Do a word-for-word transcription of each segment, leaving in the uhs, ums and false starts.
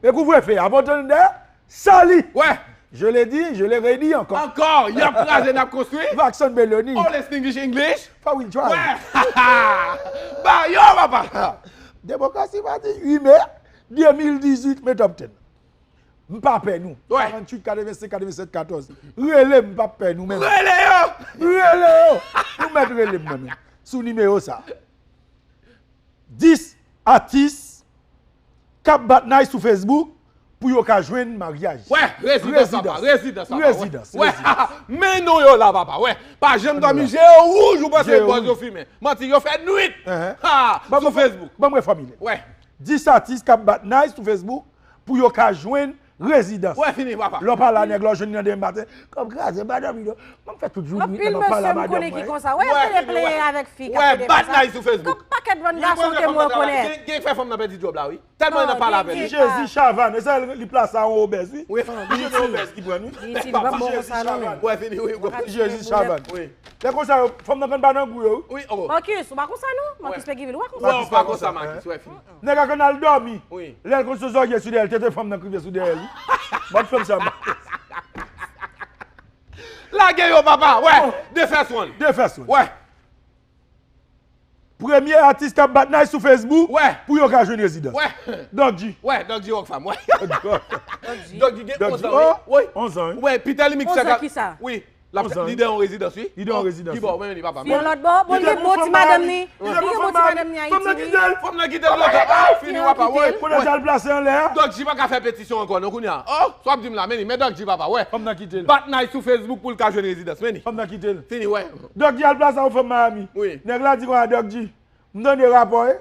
Dekouvre fe a, bon tande, sali. Ouais. Je l'ai dit, je l'ai redit encore. Encore, y ap kraze, n ap konstwi. Vaxson Beloni. All extinguish English. Four wheel drive. Ouais. Ba yo, papa. Demokrasi Pati, uit me de mil dizuit, me top ten. M pa pè nou. Ouais. Karanntuit, katrevensenk, katrevennsèt, katòz. Rele m, m p ap pè nou menm. Rele yo. Rele yo. Nou mèt rele m mwen menm. Sou nimewo sa. Dis atis k ap bat nay sou Facebook pou yo ka jwenn maryaj. Ouais, rezidans papa, rezidans papa. Rezidans, Ouais. Rezidans. Men non yo la papa, ouais. Pa janm dòmi, je yo wouj, ou panse bòz yo fimen. Manti, yo fè nwit. Uh-huh. Ha, Ban sou mwen- Facebook. Ban mwen fòmile. Ouais. Dis atis k ap bat nay sou Facebook pou yo ka jwenn rezidans. Ouais, fini papa. Lè w pale a nèg la, w jwenn li nan demen maten. Kòb kraze, m pa dòmi non. Mwen m fè tout jounen Anpil m ap pale a mesye m madanm konnen ki mwen. konsa. Wè, se de plenyen avèk fi k ap Ouais, pede bat konsa. Nice sou Facebook. Kòb pakèt bann gason ke mwen konnen. Gen, gen fè fanm nan pèdi djòb la, wi. Tèlman nan pale avè li. Gen- Jezi Chavannes, e sa li plase a yon obèz, wi. Wi. Li se obèz ki pran, wi. Li ti li pa bon konsa non men. Wè, fini, wi, wi. Jezi Chavannes. Wi. Lè konsa, fanm nan konn pa nan gou yo, wi. Wi, oh. Marcus, ou pa konsa non? Marcus Pegivil, ou pa konsa? Wè, ou pa konsa, Marcus, wè, fini. Nèg la konn al dòmi. Wi. Lè l konn sou zòrye sou dèyè l, tete fanm nan k rive sou dèyè l, wi. Ban fanm sa, Marcus. Lage yo, papa, wè. The first one. The first one. Wè. Premye atis k ap bat Nice sou Facebook Wè. Pou yo ka jwenn rezidans. Wè. Doc G. Wè, Doc G Rockfam, wè. Doc G gen Doc onz G, an, wi. oh, Wi. onz an, wi. Wè, Pita Limix Onz an ki sa? Wi. L ap Onz an, li de yon rezidans, wi. Li de yon rezidans, Ki bò, men li papa. Yon lòt bò, bon, li gen bon ti madanm ni. Li gen bon ti madanm ni Ayiti, wi. Fanm nan kite l lontan. Ah, fini, wapa, wè. Kote sa l plase anlè a? Doc G pa ka fè petisyon ankò, non, kounye a. Oh, sa w ap di m la, men li, men Doc G, papa, wè. Fanm nan kite l. Bat Nice sou Facebook pou l ka jwenn rezidans, men li. Fanm nan kite l. Fini, wè. Doc G al plase a yon fanm Miami. Wi. Nèg la di konsa, Doc G, m tande rapò, e.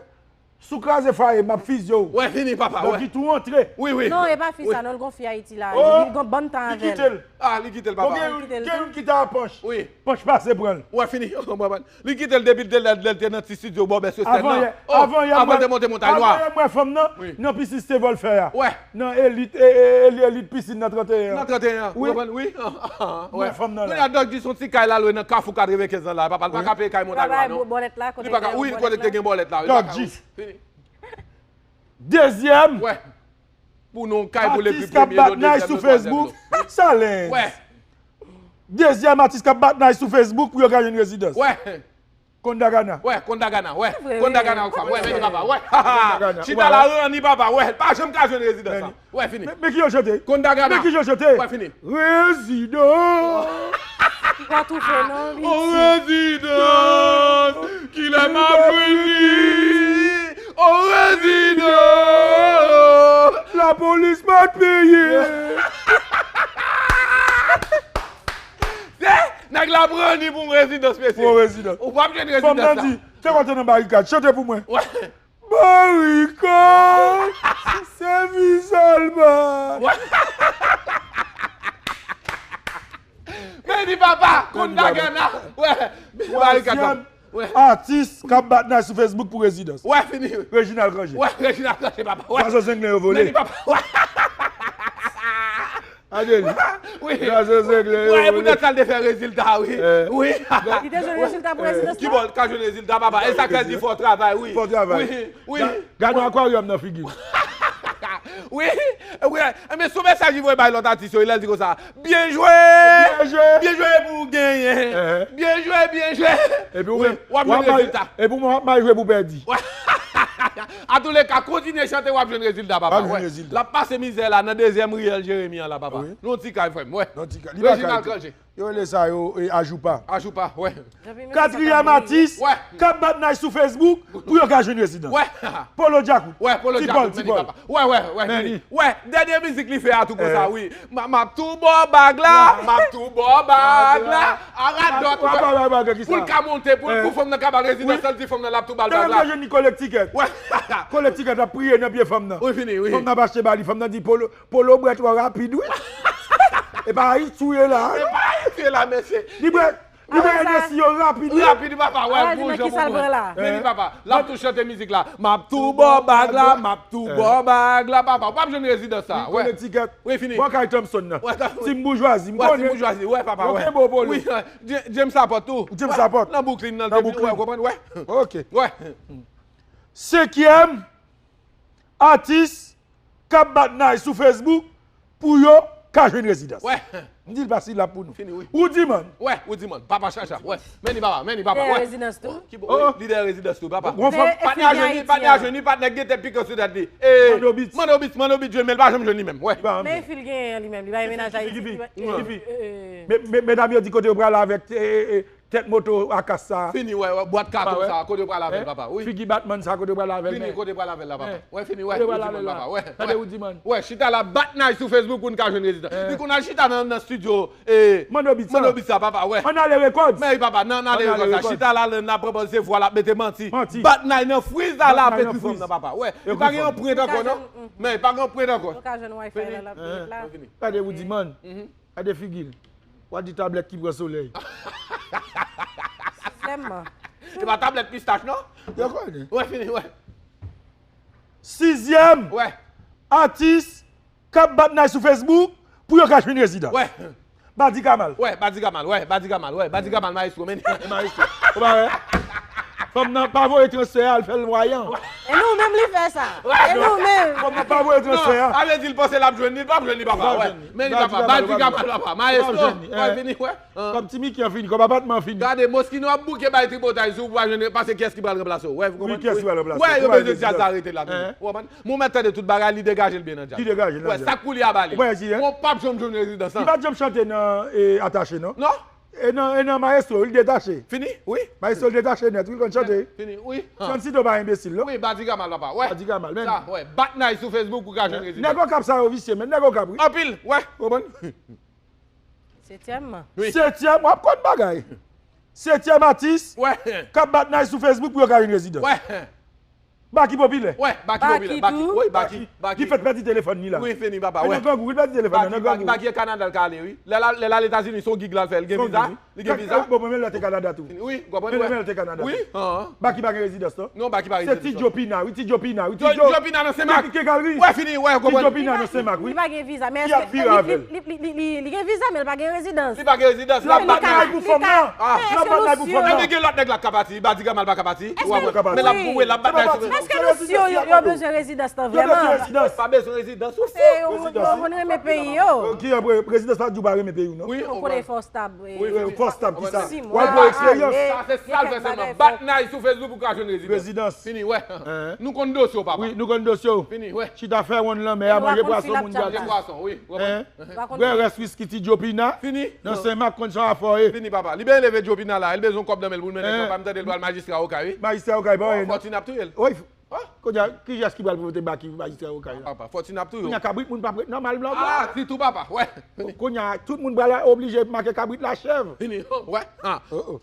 Si w kraze fwaye m, m ap fizye w. Wè, fini, papa, Doc wè. G tou antre. Wi, wi. Non, e pa fi sa, non, l gon fi Ayiti la. Oh, Li gon bann tan li avè kite l. l. Ah, li kite l, papa. Bon, gen Li kite l. Gen youn ki ta a panch. Wi. Panch pase pran l. Wè, fini. Li kite l depi l te lè l te nan ti estidyo bò bè sou sèn Avan nan. yè, avan yè, Avan l te monte montay nwa. Avan yè, m wè fanm nan, Wi. Nan pisi Steve Volfer a. Wè. Nan elit, e, e, e, elit pisin nan trannteyen an. Nan trannteyen an. Wi. Ou konprann? Wi. M wè fanm nan la. Kounye a Doc G se yon ti kay la lwe nan Kafou katrevenkenz lan la. Papa, l pa ka peye kay montay nwa, Travay non. bòlèt la, kote Li pa ka, gen wi, bòlèt kote la. te gen bòlèt la, wi. Doc G. Dezyèm Wè. Pou nou kay pou l ekri Atis k ap premye, bat non, Nice dezyèm, sou non, twazyèm, Facebook. non. Salens. Wè. Dezyèm atis k ap bat Nice sou Facebook pou yo ka jwenn rezidans. Wè. Kondagana. Wè, Kondagana, wè. Vre, Kondagana, vre. wè, men li papa, wè. Kondagana, Chita la, wè. Rani papa, wè. Pa janm ka jwenn rezidans la. Wè, fini. Men, men ki yo chante? Kondagana. Men ki yo chante? Wè, fini. Rezidans. Ki kwa toufe non, Oh, Biti. Rezidans. Kilè m ap jwenn li? Oh, Rezidans. Lapolis pa t peye. Se nèg la pran ni pou rezidans, mesye. Pou rezidans. Ou p ap jwenn Fanm rezidans nan la. Di, se kontan nan barikad. Chante pou mwen. Wè. Barikad, se vizal ba. Wè. Men di papa, Kondagana. Wè. Barikad, Twazyèm wè. Atis k ap bat Nice sou Facebook pou rezidans. Wè, fini. Reginald Cangé. Wè, Reginald Cangé, papa. Wè. Gazo Zenglen yo vole. Men di papa. Wè. Adeli. Wi. Gazo Zenglen yo Wè, e vole. poutèt sa l te fè rezilta, wi. Eh. Wi. Li te jwenn rezilta pou rezidans Ki la? Bò l ka jwenn rezilta, papa? E sa k fè l di fò travay, wi. Fò travay. Wi, wi. Gad yon akwaryòm nan figi w. Wi, wi. Enben, sou mesaj li voye bay lòt atis yo, lè l di konsa, byen jwe! Byen jwe! Byen jwe pou w genyen! Eh. Byen jwe, byen jwe! Epi ou Wi, menm, w ap jwenn rezilta. Epi ou menm w ap mal jwe pou pèdi. Wi. An tou le ka, kontinye chante, w ap jwenn rezilta, papa. W ap jwenn Wè. Rezilta. L ap pase mizè la nan dezyèm riyèl Jeremi an la, papa. Wi. Nan yon ti kay, frè m, wè. Nan ti kay. Li pa Reginald kay. Cangé. Yo rele sa yo, e, ajoupa. Ajoupa, wè. Katriyèm atis Wè. K ap bat Nice sou Facebook pou yo ka jwenn rezidans. Wè. Polo Djakout. Wè, Polo Ti Djakout, Pòl, Ti men li Pòl. Papa. Wè, wè, wè, Men fini. li. Wè, dènye mizik li fè a tou konsa, Eh. Wi. M ap tou ba w bag la, m ap tou ba w bag la. A radòt, Wa pa ba bag ki pou l sa. Ka monte, pou, Eh. pou fanm nan ka ba l rezidans, Wi. L di fanm nan l ap tou ba l Tèlman bag la. Jwenn li kolèk tikèt. Wè. Kolèk tikèt ap priye nan pye fanm nan. Wi, fini, wi. Fanm nan ap achte ba li, fanm nan di Polo, Polo bwè twò rapid, wi. E pa Ayiti w ye la. E pa Ayiti w ye la, mesye. Li bwè, li bwè Avan sa, Hennessy yo rapid, wi. Rapid, papa, wè, Avan sa, wouj nan an ki sa l pou pran la? Men li, papa. L ap tou chante mizik la. M ap tou ba w bag la, m ap tou ba w bag la, papa. Ou p ap jwenn rezidans sa, wè. Kolèk tikèt. Wi, fini. Bò kay Thompson nan. Wè, ta- wi. Ti m boujwazi, m Wè, ti konnen. Boujwazi, wè, papa, Yo wè. kenbe w, Polo. Wi, J-, James Laporte tou. James Laporte. Nan Brooklyn, nan Nan depi, Brooklyn. Wè, ou konprann, wè. Ok. Wè. Senkyèm atis k ap bat nay sou Facebook pou yo ka jwenn rezidans. M di l pa si l ap pou nou. Fini, wi. Woudiman. Wè, Woudiman. Papa Chacha. Wè. Men li papa, men li papa. Lidè rezidans tou. Ki bo, wi, lidè rezidans tou, papa. Patnè a jwenn li, patnè a jwenn li, patnè gen tèt pikan sou tèt li. Mandobit. Mandobit, Mandobit jwenn, men li pa janm jwenn li menm. Wè. Men fil genyen li menm, li pa gen mennaj Ayiti. Medam yo di kote yo prale avèk tèt moto akas sa. Fini, wè, wè, bwat katon sa, kote yo prale avè l, papa. Wi. Figi Batman sa, kote yo prale avè l. Fini, kote yo prale avè l, papa. Wè, fini, wè. Kote yo prale avè l, papa. Wè. Tande Woudiman. Wè, chita la, bat nay sou Facebook pou n ka jwenn rezidans. Li konn al chita nan, nan studio, e, Mandobit sa. Mandobit sa, papa, wè. Ann ale rekòd. Men wi, papa, nan, nan ale rekòd sa. Chita la, nan pran pòz se vwa l ap mete manti. Manti. Bat nay nan friz la, la, petri fanm nan, papa. Wè. Li pa gen anprent ankò, non. Men li pa gen anprent ankò. Yo ka jwenn wifi la, l ap mete la. Fini. Tande Woudiman. Gade figi l. W a di tablèt ki pran solèy. Sizyèmman. Se pa tablèt pistach, non? Yo konnen. Wè, fini, wè. Sizyèm. Wè. Atis k ap bat nay sou Facebook pou yo ka jwenn rezidans. Wè. Badi Kamal. Wè, Badi Kamal, wè, Badi Kamal, wè, Badi Kamal, mayestwo, men. Mayestwo. Ou pa wè? Fanm nan pa voye transfè a, l fè l wayan. E nou menm li fè sa. E nou menm. Fanm nan pa voye transfè a. Sa vle di l panse l ap jwenn li, l p ap jwenn li papa. Men li papa. Badi Kamal papa. Mayestwo. Wè vini wè. Kòb Ti Miki an fini, kòb apatman an fini. Gade, Moschino ap bouke bay tripotay sou ou pa jwenn pase kiyès ki pral ranplase w. Wè, ou konprann? Wè, yo bezwen djaz la rete la toujou. Ou konprann? Men w mèt tande tout bagay, li degaje l byen nan djaz. Li degaje l nan djaz. Wè, sa k pou li a ba li. Ou pa janm jwenn rezidans lan. Li pa t janm chante nan Atache non. Non. E nan, e nan Mayestwo, li detache. Fini? Wi. Mayestwo, li detache nèt, wi, l konn chante. Fini, wi. Chann Sito pa enbesil, non? Wi, Badi Kamal, papa, wè. Badi Kamal, men. Sa, wè. Bat nay sou Facebook pou ka jwenn rezidans. Nèg Okap sa yo visye, men nèg Okap, wi. Anpil, wè. Ou konprann? Setyèm. Wi. Setyèm, w ap konn bagay. Setyèm atis. Wè. K ap bat nay sou Facebook pou yo ka jwenn rezidans. Wè. Baki popilè. Wè, Baki popilè. Baki, wi, Baki. Baki. Li fèk pèdi telefòn li la. Wi, fini papa, wè. Nan grangou, li pèdi telefòn li nan grangou. Baki e Kanada l ka ale, wi. Lè l al Kanada tou li se yon gig l al fè, li gen viza. Li gen viza. Bon, bon, men lè l te Kanada tou. Wi, w konprann, wi. Men lè l te Kanada tou. Wi, an. Baki pa gen rezidans non. Non, Baki pa gen rezidans. Se Ti Djo Pina, wi, Ti Djo Pina, wi. Ti Djo Pina nan Senmak. Ti Djo Pina nan Senmak, wi. Li pa gen viza, men èske li gen viza, men li pa gen rezidans. Li pa gen rezidans. L ap bat nay pou fanm nan. L ap bat nay pou fanm nan. Ebyen gen lòt nèg la k ka pati, Badi Kamal pa ka pati. Èske nou syo yo bezwen rezidans lan vrèman? Pa bezwen rezidans. Pa bezwen rezidans. Ou fou. Yo konn renmen peyi yo. Ki apre, rezidans la di w pa renmen peyi w non. Wi, ou konnen fò w stab. Wi, fò w stab kisa? W al pran eksperyans. Sa se sa l fè sèlman. Bat nay sou Facebook pou ka jwenn rezidans. Rezidans. Fini, wè. Nou konn dosye w, papa. Wi, nou konn dosye w. Fini, wè. Chita fè wonn lanmè a, manje pwason moun gratis. Manje pwason, wi. Bwè rès wiski Ti Djo Pina. Fini. Nan Senmak konn sa w ap fè w ye. Fini, papa. Li byen leve Djo Pina la. Li bezwen kòb nan men l pou l mennen kanpay. M tande l pral majistra Okay, wi. Majistra Okay, pa anyen non. Fòtin ap touye l. Wi. Kounye a, kiyès ki pral vote Baki pou majistra Okay la? Papa, Fòtin ap touye w. Kounye a kabrit moun p ap ret nòmal blan blan. Ah, ditou papa, wè. Kounye a, tout moun pral oblije make kabrit la chèv. Fini, wè.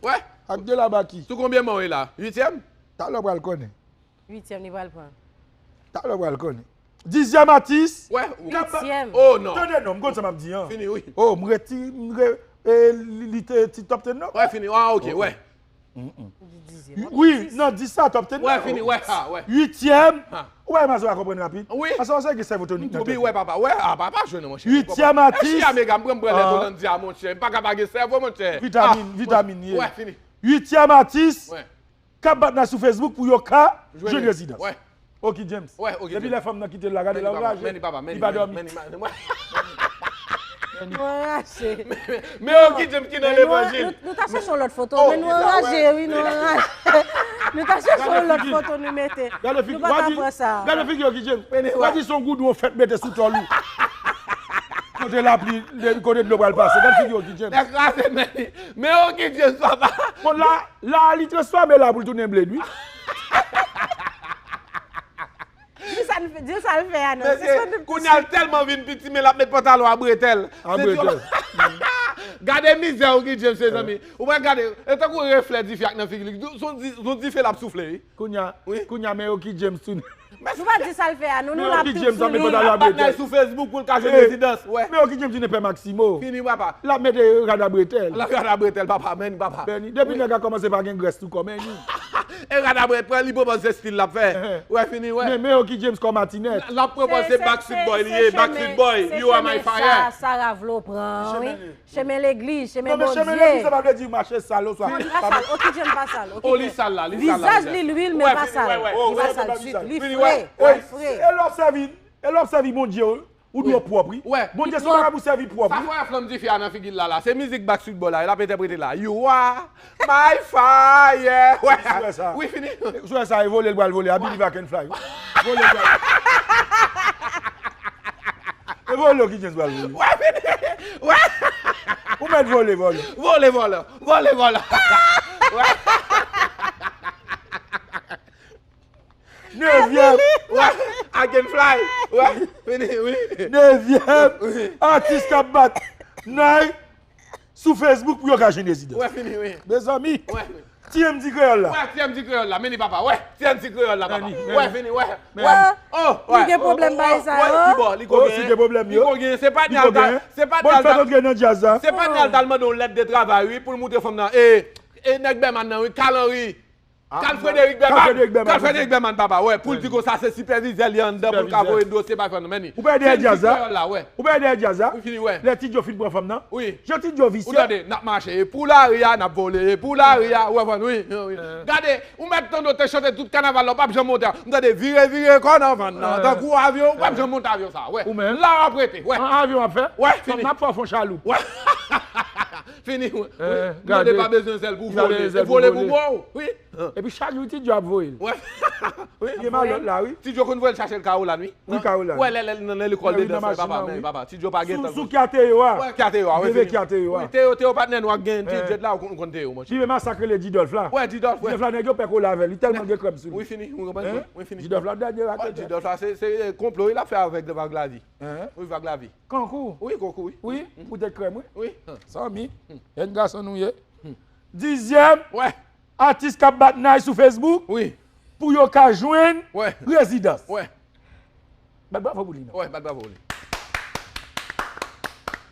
Wè. Ak de la Baki. Sou konbyen men w ye la? Uityèm? Talè w pral konnen. Uityèm li pral pran. Talè w pral konnen. Dizyèm atis. Wè. Uityèm. Oh non. Tande non, m konn sa m ap di an. Fini, wi. Oh, m reti, m re, e, li, li te ti top ten non. Wè, fini. Ah, ok, wè. Wi, nan dis sa, top ten. Wè, fini, wè, ha, wè. Uityèm. Ou pa wè Mazo a konprann rapid? Wi. Paske w sa gen sèvo tonik nan tèt. Wi, wè, papa. Wè, a, papa, jwenn monchè. Uityèm atis. Eski Amega, m pran m pran lè Kolandi a, monchè. M pa ka pa gen sèvo, monchè. Vitamin, vitamin, ye. Wè, fini. Uityèm atis. Wè. K ap bat nan sou Facebook pou yo ka jwenn rezidans. Wè. Oki James. Wè, Oki James. Depi lè fanm nan kite l la, gade l anraje. Li pa dòmi. Mwen anraje. Men Oki James ki nan levanjil. Nou ta chèche yon lòt foto, men nou anraje, wi, nou anraje. Nou ta chèche yon lòt foto nou mete. Nou pa ka pran sa. Gade figi Oki James. W a di se yon goudwon fèt mete sou tòl ou. Kote lapli, kote dlo pral pase. Gade figi Oki James. Nèg kraze men li. Men Oki James, papa. Bon, la, la, li transfòme la pou l tounen bled, wi. Di sa l fè, di sa l fè a non. Mesye, kounye a l tèlman vin piti, men l ap met pantalon a bretèl. A bretèl. Gade mizè Oki James, mezanmi. Ou pral gade, e tankou reflè dife ak nan figi li. Se yon di, se yon dife l ap soufle, wi. Kounye a, kounye a, men Oki James tounen. Nou pa di sa l fè a, nou, nou la ap tout sou li. L ap bat nan sou Facebook pou l ka jwenn rezidans, wè. Men Oki James tounen pè Maximo. Fini, papa. L ap mete rad a bretèl. L ap rad a bretèl, papa, men papa. Bèni, depi nèg la kòmanse pa gen grès sou kò, men ni. E rad a bretèl, li pran pòz se stil l ap fè. Wè, fini, wè. Men, men Oki James kòm Matinèt. L ap pran pòz se Backstreet Boy li ye, Backstreet Boy, you are my fire. Sa, Sarah vle w pran, wi. Chemen legliz, chemen Bondye. Non, men chemen legliz, sa pa vle di mache sal oswa. Non, li pa sal. Oki James pa sal. Oki James. Oh, li sal la, li sal la. Vizaj li lwil, men pa sal. Li pa sal ditou. Li fre, li fre. E lè w sèvi, E lè w ap sèvi Bondye, ou dwe pwòp, wi. Bondye se yon bagay pou sèvi pwòp, wi. Sa fè flanm dife a nan figi l la, la. Se mizik Backstreet Boys la, l ap entèprete la. You are my fire. Wi, fini. Ou wè sa, e vole l pral vole. I believe I can fly. Vole l pral. E vole w ki James pral vole. Wè, fini. Wè. Ou mèt vole, vole. Vole, vole. Vole, vole. Wè. Nevyèm. Wè. I can fly. Wè. Fini, wi. Nevyèm. Atis k ap bat Nay sou Facebook pou yo ka jwenn rezidans. Wè, fini, wi. Mezanmi. Wè. Ti M D kreyòl la. Wè, T M D kreyòl la. Meni papa. Wè, T M D kreyòl la, papa. Wè, fini, wè. Wè. Oh, li gen pwoblèm bay sa yo. Wè, ki bò, li ko gen. Li ko gen. Se patnè al ta-, se patnè al ta-, se patnè al ta-, al mande yon lèt de travay, wi, pou l moutre fanm nan. E, e nèg Bèman nan, wi, Carl Henry. Carl Frédéric Bèman. Carl Frédéric Bèman, papa, wè, pou l di konsa se sipèvizè li anndan, pou l ka voye dosye bay fanm nan, meni. Ou pa ede djaz la? Ou pa ede djaz la? Wi, fini, wè. Lè Ti Djo fin pran fanm nan. Wi. Jan Ti Djo visye. Ou tande, n ap mache, e pou lari a, n ap vole, e pou lari a, ou konprann, wi, wi. Gade, ou mèt tande w te chante tout kanaval la, w p ap janm monte. M tande vire, vire kò nan van nan, tankou avyon, ou p ap janm monte avyon sa, wè. Ou menm? La w ap rete, wè. An avyon w ap fè? Wè, fini. N ap fè w fon chaloup. Wè. Fini, wè. Gade, pa bezwen zèl pou vole. Vole pou bò, wi. Epi chak jou Ti Djo ap voye l. Wè. Wi, ap voye l. Li gen malòt la, wi. Ti Djo konn voye l chache l Caroline, wi. Wi, Caroline. Wè, lè, lè, nan, nan lekòl de dans, wè, papa, men, papa, Ti Djo pa gen tan. Sou, sou Kia Théo a. Wè, Kia Théo a, wè, fini. Théo, Théo patnè nou ak gen Ti Djèt la, ou konn, ou konn Théo, monchè. Li vle masakre Lady Dolph la. Wè, Ti Dolph, wè. Ti Dolph la, nèg yo pè kole avè l. Li tèlman gen krèm sou li. Wi, fini, ou konprann? Wi, fini. Ti Dolph la, dènye rakèt. Ti Dolph la, se, se, eh, konplo, wi, l ap fè avèk Vag Lavi. Wi, Vag Lavi. Kankou. Wi, Kankou, wi. Wi, poutèt krèm, wi. Wi. Zanmi, jèn gason nou ye. Dizyèm. Wè. Atis k ap bat Nay sou Facebook. Wi. Pou yo ka jwenn rezidans. Wè. Bat bravo pou li, non. Wè, bat bravo pou li.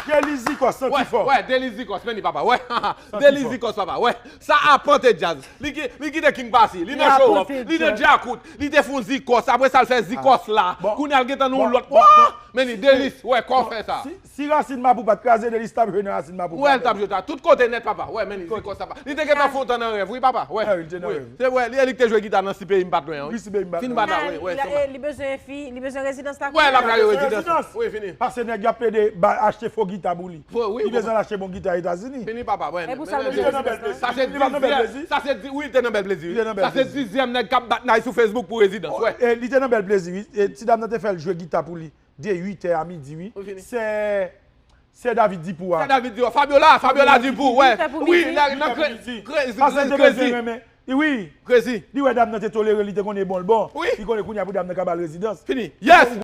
Deliz Zikòs, santi fò. Wè, Deliz Zikòs, men li papa, wè. Deliz Zikòs, papa, wè. Sa apante djaz. Li ki, li kite King Passy, li nan show off, li nan djakout, li te fon Zikòs, apre sa l fè Zikòs la. Kounye a l gentan nan yon lòt. Men li Deliz, wè, kò fè sa. Si Racine Mapou pa t kraze, Deliz t ap jwe nan Racine Mapou. Wè, l t ap jwe ta. Tout kote nèt, papa. Wè, men li Zikòs sa pa. Li te gentan fè yon tan nan rèv, wi, papa. Wè. Wi, li te nan rèv. Se vre, li, li te jwe gita nan Si Peyi M Pat Lwen an, wi. Wi, Si Peyi M Pat Lwen. Fin batay, wi, wi. Li bezwen fi, li bezwen rezidans la. Wè, l ap jwe rezidans. Wi, fini. Paske nèg y ap plede ba, achte fo gita pou li. Li bezwen al achte bon gita Etazini. Fini, papa, wè. E pou sa l bezwen rezidans la? Sa se dizyèm, sa se di, wi, li te nan bèl plezi, wi. Sa se dizyèm nèg k ap bat Nay sou Facebook pou rezidans, wè. E li te nan bèl plezi, wi. E ti dam nan te fè l jwe gita pou li. De uit è a midi, wi. Wi, fini. Sè, sè David Dipou a. Sè David Dipou. Fabiola, Fabiola Dipou, wè. Wi, nan, nan Crazy, Crazy. Wi. Crazy. Li wè dam nan te tolere, li te konnen bon l bon. Wi. Li konnen kounye a pou dam nan ka ba l rezidans. Fini. Yes!